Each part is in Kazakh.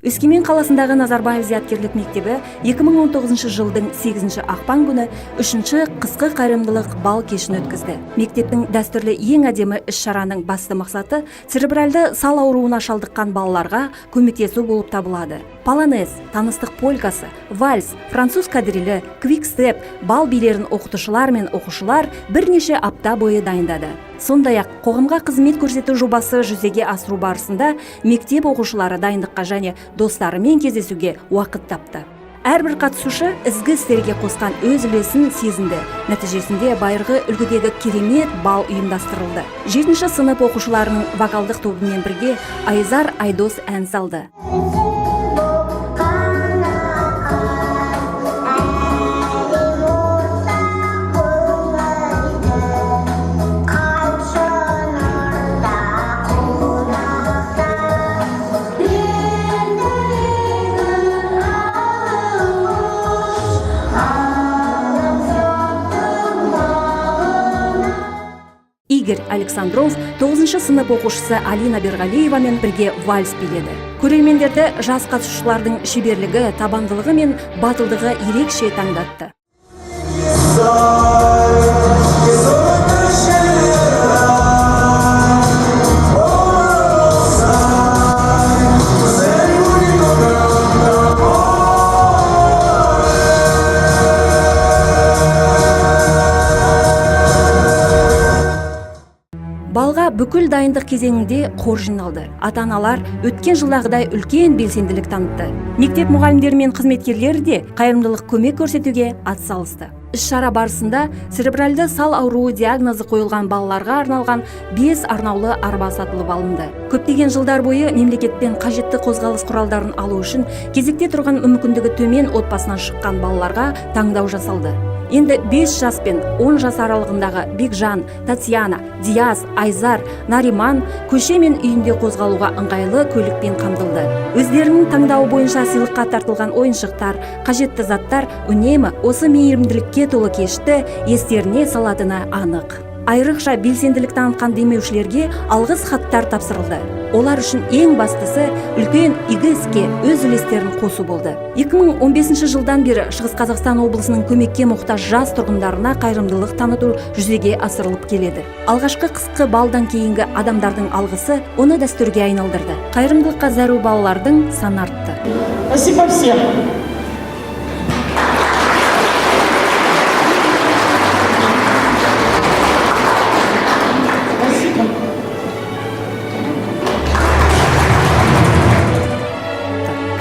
Өскемен қаласындағы Назарбаев зияткерлік мектебі 2019 жылдың 8 ақпан күні үшінші қысқы қайырымдылық бал кешін өткізді. Мектептің дәстүрлі ең әдемі іс-шараның басты мақсаты церебральды сал ауруына шалдыққан балаларға көмектесу болып табылады. Полонез, таныстық полькасы, вальс, француз кадрилі, квик-степ, бал билерін оқытушылар мен оқушылар бірнеше апта бойы дайындады. Сондай-ақ қоғамға қызмет көрсету жобасы жүзеге асыру барысында мектеп оқушылары дайындыққа және достарымен кездесуге уақыт тапты. Әрбір қатысушы ізгі істерге қосқан өз үлесін сезінді. Нәтижесінде байырғы үлгідегі керемет бал ұйымдастырылды. Жетінші сынып оқушыларының вокалдық тобымен бірге Айзар Айдос ән салды. Игорь Александров 9 сынып оқушысы Алина Берғалиевамен бірге вальс биледі. Көрермендерді жас қатысушылардың шеберлігі, табандылығы мен батылдығы ерекше таңдатты. Балға бүкіл дайындық кезеңінде қор жиналды. Ата-аналар өткен жылдағыдай үлкен белсенділік танытты. Мектеп мұғалімдері мен қызметкерлері де қайырымдылық көмек көрсетуге атсалысты. Іс-шара барысында церебральды сал ауруы диагнозы қойылған балаларға арналған 5 арнаулы арба сатылып алынды. Көптеген жылдар бойы мемлекеттен қажетті қозғалыс құралдарын алу үшін кезекте тұрған мүмкіндігі төмен отбасынан шыққан балаларға таңдау жасалды. Енді 5 жас пен 10 жас аралығындағы Бекжан, Татьяна, Диас, Айзар, Нариман көше мен үйінде қозғалуға ыңғайлы көлікпен қамтылды. Өздерінің таңдауы бойынша сыйлыққа тартылған ойыншықтар, қажетті заттар үнемі осы мейірімділікке толы кешті естеріне салатыны анық. Айрықша белсенділік танытқан демеушілерге алғыс хаттар тапсырылды. Олар үшін ең бастысы үлкен игі іске өз үлестерін қосу болды. 2015 жылдан бері Шығыс Қазақстан облысының көмекке мұқтаж жас тұрғындарына қайырымдылық таныту жүзеге асырылып келеді. Алғашқы қысқы балдан кейінгі адамдардың алғысы оны дәстүрге айналдырды. Қайырымдылыққа зәру балалардың саны артты. Спасибо всем. Спасибо.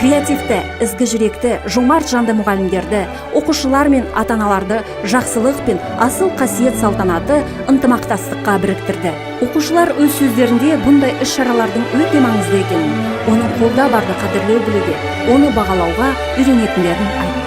Креативті, ізгі жүректі, жомарт жанды мұғалімдерді, оқушылар мен ата-аналарды жақсылық пен асыл қасиет салтанаты ынтымақтастыққа біріктірді. Оқушылар өз сөздерінде бұндай іс-шаралардың өте маңызды екенін, оның қолда барды қадірлеу білуге, оны бағалауға үйренетіндерін айтты.